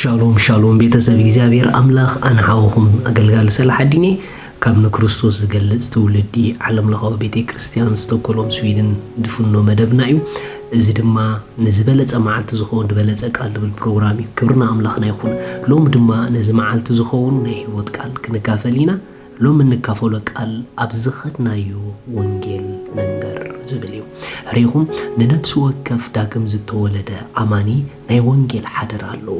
ሻሎም ሻሎም ቤተሰብ እግዚኣብሔር ኣምላኽ ኣንሓውኹም ኣገልጋሊ ሰላሓዲን እየ። ካብ ንክርስቶስ ዝገልጽ ትውልዲ ዓለምለኻዊ ቤተ ክርስቲያን ስቶኮሎም ስዊድን ድፍኖ መደብና እዩ። እዚ ድማ ንዝበለጸ መዓልቲ ዝኸውን ዝበለጸ ቃል ዝብል ፕሮግራም እዩ። ክብርና ኣምላኽና ይኹን። ሎም ድማ ነዚ መዓልቲ ዝኸውን ናይ ህይወት ቃል ክንካፈል ኢና። ሎም እንካፈሎ ቃል ኣብ ዝኸድናዮ ወንጌል ንንገር ዝብል እዩ። ርኢኹም፣ ንነብሲ ወከፍ ዳግም ዝተወለደ ኣማኒ ናይ ወንጌል ሓደራ ኣለዎ።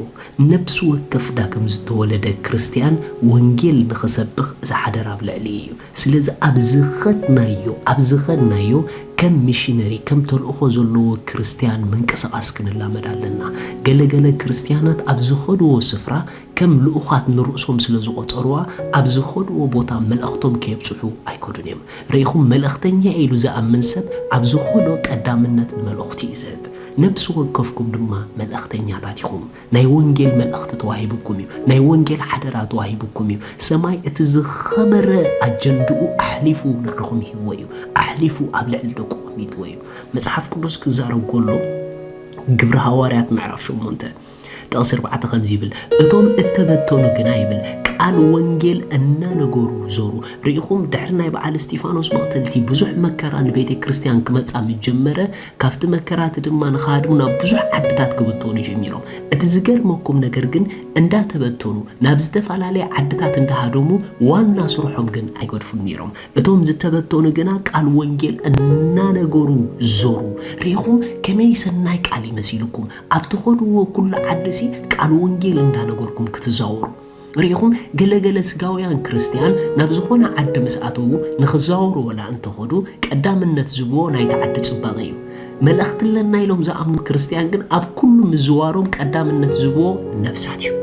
ነብሲ ወከፍ ዳግም ዝተወለደ ክርስትያን ወንጌል ንኽሰብኽ እዚ ሓደራ ኣብ ልዕሊ እዩ። ስለዚ ኣብ ዝኸድናዮ ኣብ ዝኸድናዮ ከም ሚሽነሪ ከም ተልእኾ ዘለዎ ክርስትያን ምንቅስቓስ ክንላመድ ኣለና። ገለገለ ክርስትያናት ኣብ ዝኸድዎ ስፍራ ከም ልኡኻት ንርእሶም ስለ ዝቖጸርዋ ኣብ ዝኸድዎ ቦታ መልእኽቶም ከየብጽሑ ኣይከዱን እዮም። ርኢኹም፣ መልእኽተኛ ኢሉ ዝኣምን ሰብ ኣብ ዝኸዶ ቀዳምነት ንመልእኽቱ እዩ ዝህብ። ነብሲ ወከፍኩም ድማ መልእኽተኛታት ኢኹም። ናይ ወንጌል መልእኽቲ ተዋሂብኩም እዩ። ናይ ወንጌል ሓደራ ተዋሂብኩም እዩ። ሰማይ እቲ ዝኸበረ ኣጀንድኡ ኣሕሊፉ ንዓኹም ሂብዎ እዩ። ኣሕሊፉ ኣብ ልዕሊ ደቁ ኣቐሚጥዎ እዩ። መጽሓፍ ቅዱስ ክዛረብ ከሎ ግብሪ ሃዋርያት ምዕራፍ ሸሞንተ ጥቕሲ ኣርባዕተ ከምዚ ይብል፣ እቶም እተበተኑ ግና ይብል ቃል ወንጌል እናነገሩ ዞሩ። ርኢኹም፣ ድሕሪ ናይ በዓል እስጢፋኖስ መቕተልቲ ብዙሕ መከራ ንቤተ ክርስቲያን ክመጻ ምስ ጀመረ ካብቲ መከራቲ ድማ ንኻድሙ ናብ ብዙሕ ዓድታት ክብተኑ ጀሚሮም። እቲ ዝገርመኩም ነገር ግን እንዳተበተኑ ናብ ዝተፈላለየ ዓድታት እንዳሃደሙ ዋና ስርሖም ግን ኣይገድፉን ነይሮም። እቶም ዝተበተኑ ግና ቃል ወንጌል እናነገሩ ዞሩ። ርኢኹም ከመይ ሰናይ ቃል ይመሲልኩም። ኣብ ትኸድዎ ኩሉ ዓድሲ ቃል ወንጌል እንዳነገርኩም ክትዛወሩ። ርኢኹም፣ ገለገለ ስጋውያን ክርስትያን ናብ ዝኾነ ዓዲ ምስ ኣተዉ ንኽዛወሩ ወላ እንተኸዱ ቀዳምነት ዝብዎ ናይቲ ዓዲ ጽባቐ እዩ። መልእኽቲ ኣለና ኢሎም ዝኣምኑ ክርስትያን ግን ኣብ ኩሉ ምዝዋሮም ቀዳምነት ዝብዎ ነብሳት እዩ።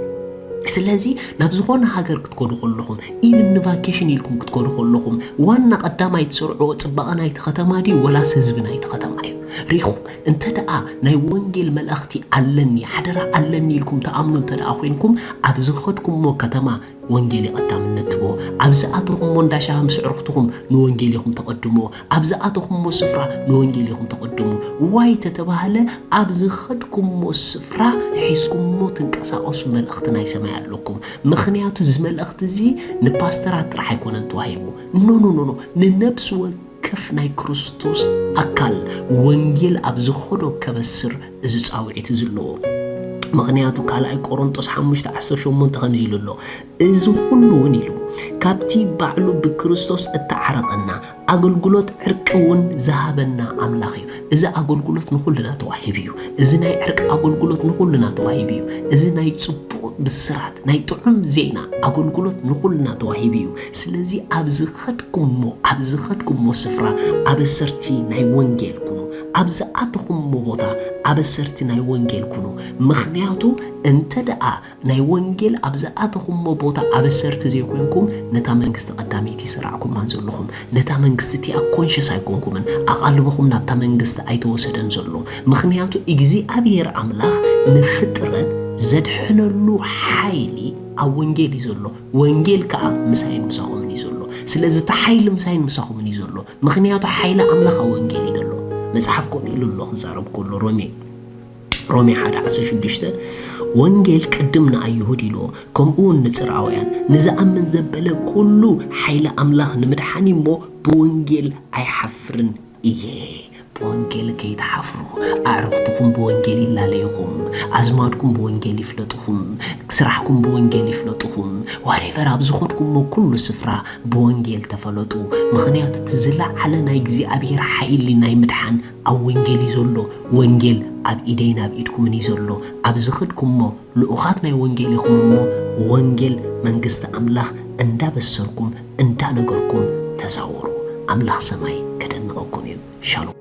ስለዚ ናብ ዝኾነ ሃገር ክትከዱ ከለኹም ኢቭን ንቫኬሽን ኢልኩም ክትከዱ ከለኹም ዋና ቀዳማይ ትሰርዕዎ ጽባቐ ናይቲ ከተማ ድዩ ወላስ ህዝቢ ናይቲ ከተማ እዩ? ርኢኹም እንተ ደኣ ናይ ወንጌል መልእኽቲ ኣለኒ ሓደራ ኣለኒ ኢልኩም ትኣምኑ እንተ ደኣ ኮይንኩም ኣብ ዝኸድኩሞ ከተማ ወንጌል እዩ ቀዳምነት ትቦ። ኣብ ዝኣተኹሞ እንዳሻሂ ምስ ዕርኽትኹም ንወንጌል ኢኹም ተቐድሞ። ኣብ ዝኣተኹሞ ስፍራ ንወንጌል ኢኹም ተቐድሞ። ዋይ ተተባህለ ኣብ ዝኸድኩሞ ስፍራ ሒዝኩሞ ትንቀሳቐሱ መልእኽቲ ናይ ሰማይ ኣለኩም። ምኽንያቱ እዚ መልእኽቲ እዚ ንፓስተራት ጥራሕ ኣይኮነን ተዋሂቡ። ኖ ኖ ኖ ኖ ንነብሲ ወከፍ ናይ ክርስቶስ ኣካል ወንጌል ኣብ ዝኸዶ ከበስር እዚ ጻውዒት እዚ ኣለዎ። ምኽንያቱ ካልኣይ ቆሮንጦስ ሓሙሽተ ዓሰርተ ሸሞንተ ከምዚ ኢሉ ኣሎ፣ እዚ ኩሉ እውን ኢሉ ካብቲ ባዕሉ ብክርስቶስ እተዓረቐና ኣገልግሎት ዕርቂ እውን ዝሃበና ኣምላኽ እዩ። እዚ ኣገልግሎት ንኹልና ተዋሂቡ እዩ። እዚ ናይ ዕርቂ ኣገልግሎት ንኹልና ተዋሂቡ እዩ። እዚ ናይ ጽቡቕ ብስራት ናይ ጥዑም ዜና ኣገልግሎት ንኹልና ተዋሂቡ እዩ። ስለዚ ኣብ ዝኸድኩሞ ኣብ ዝኸድኩሞ ስፍራ ኣበሰርቲ ናይ ወንጌል ኩኑ። ኣብ ዝኣተኹሞ ቦታ ኣበሰርቲ ናይ ወንጌል ኩኑ። ምኽንያቱ እንተ ደኣ ናይ ወንጌል ኣብ ዝኣተኹሞ ቦታ ኣበሰርቲ ዘይኮንኩም ነታ መንግስቲ ቀዳመይቲ ይስራዕኩማን ዘለኹም። ነታ መንግስቲ እቲኣ ኮንሸስ ኣይኮንኩምን። ኣቓልቦኹም ናብታ መንግስቲ ኣይተወሰደን ዘሎ። ምኽንያቱ እግዚኣብሔር ኣምላኽ ንፍጥረት ዘድሕነሉ ሓይሊ ኣብ ወንጌል እዩ ዘሎ። ወንጌል ከኣ ምሳይን ምሳኹምን እዩ ዘሎ። ስለዚ እቲ ሓይሊ ምሳይን ምሳኹምን እዩ ዘሎ። ምኽንያቱ ሓይሊ ኣምላኽ ኣብ ወንጌል እዩ ዘሎ። መጽሓፍ ከምኡ ኢሉ ኣሎ ክዛረብ ከሎ ሮሜ ሮሜ ሓደ ዓሰርተ ሽዱሽተ ወንጌል ቅድም ንኣይሁድ ኢልዎ ከምኡ እውን ንጽርኣውያን ንዝኣምን ዘበለ ኩሉ ሓይሊ ኣምላኽ ንምድሓን እዩ እሞ ብወንጌል ኣይሓፍርን እየ። ብወንጌል ከይትሓፍሩ ኣዕሩኽትኹም ብወንጌል ይላለይኹም፣ ኣዝማድኩም ብወንጌል ይፍለጥኹም፣ ስራሕኩም ብወንጌል ይፍለጥኹም። ዋሬቨር ኣብ ዝኸድኩሞ ኩሉ ስፍራ ብወንጌል ተፈለጡ። ምኽንያቱ እቲ ዝለዓለ ናይ እግዚኣብሔር ሓይሊ ናይ ምድሓን ኣብ ወንጌል እዩ ዘሎ። ወንጌል ኣብ ኢደይን ኣብ ኢድኩምን እዩ ዘሎ። ኣብ ዝኸድኩሞ ልኡኻት ናይ ወንጌል ኢኹም እሞ ወንጌል መንግስቲ ኣምላኽ እንዳበሰርኩም እንዳነገርኩም ተዛወሩ። ኣምላኽ ሰማይ ከደንቐኩም እዩ። ሻሎም።